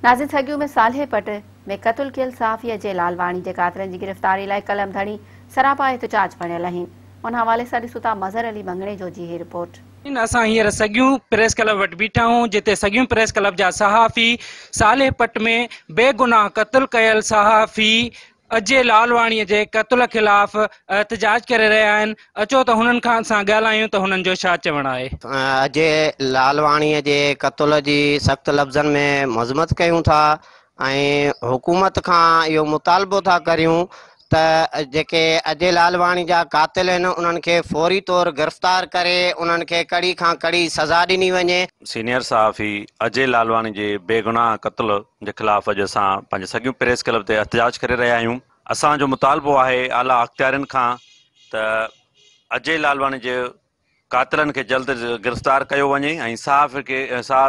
ناظرين سڳيون ۾ صالح پٽ ۾ قتل ڪيل صحافي اجي لالواڻي جي قاتلن جي گرفتاري لاء قلم ڌڻي سراپا احتجاج بڻيل آهن. ان حوالي سان ڏسون ٿا مظهر علي مڱڻيجو جي هي رپورٽ. اسان هينئر سڳيون پريس ڪلب وٽ بيٺا آهيون جتي سڳيون پريس ڪلب جا صحافي صالح پٽ ۾ بيگناهه قتل ڪيل صحافي اجي لالواڻي جي قتل خلاف احتجاج ڪري رهيا آهن. اچو ته هنن کان سان ڳالهايون ته هنن جو ڇا چوڻ آهي. اجي لالواڻي جي قتل جي سخت لفظن ۾ مذمت ڪيون ٿا ۽ حڪومت کان اهو مطالبو ٿا ڪريون ته جيڪي اجي لالواڻي جا قاتل آهن انهن کي فوري طور گرفتار ڪري انهن کي ڪڙي کان ڪڙي سزا ڏني وڃي. سينيئر صحافي اجي لالواڻي جي بيگناهه قتل جي خلاف اڄ اسان پنهنجي سڳيون پريس ڪلب تي احتجاج ڪري رهيا آهيون. اسان جو مطالبو آهي اعليٰ اختيارين کان ته اجي لالواڻي جي قاتلن کي جلد گرفتار ڪيو وڃي ۽ صحافي کي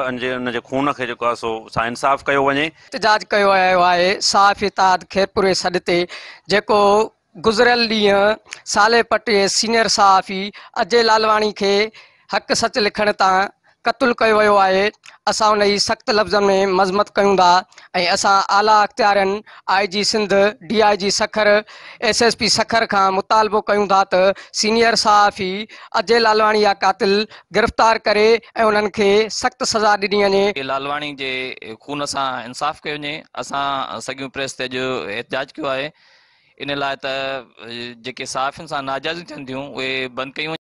ان جي خون کي جيڪو آهي سو سان انصاف ڪيو وڃي. احتجاج ڪيو ويو آهي صحافي اتحاد خيرپور جي سڏ تي جيڪو گذريل ڏينهن صالح پٽ جي سينيئر صحافي اجي لالواڻي کي حق سچ لکڻ تان قتل ڪيو ويو آهي، اسان ان جي سخت لفظن ۾ مذمت ڪيون ٿا ۽ اسان اعليٰ اختيارين I G Sindh, D I G Sukkur, S S P Sukkur کان مطالبو ڪيون ٿا ته سينيئر صحافي اجي لالواڻي جا قاتل گرفتار ڪري ۽ انهن کي سخت سزا ڏني وڃي. لالواڻي جي خون سان انصاف ڪيو وڃي، اسان سڳيون پريس تي اڄ احتجاج ڪيو آهي. ان لاء ته جيڪي صحافين سان ناجائزيون ٿين ٿيون اهي بند ڪيون وڃن.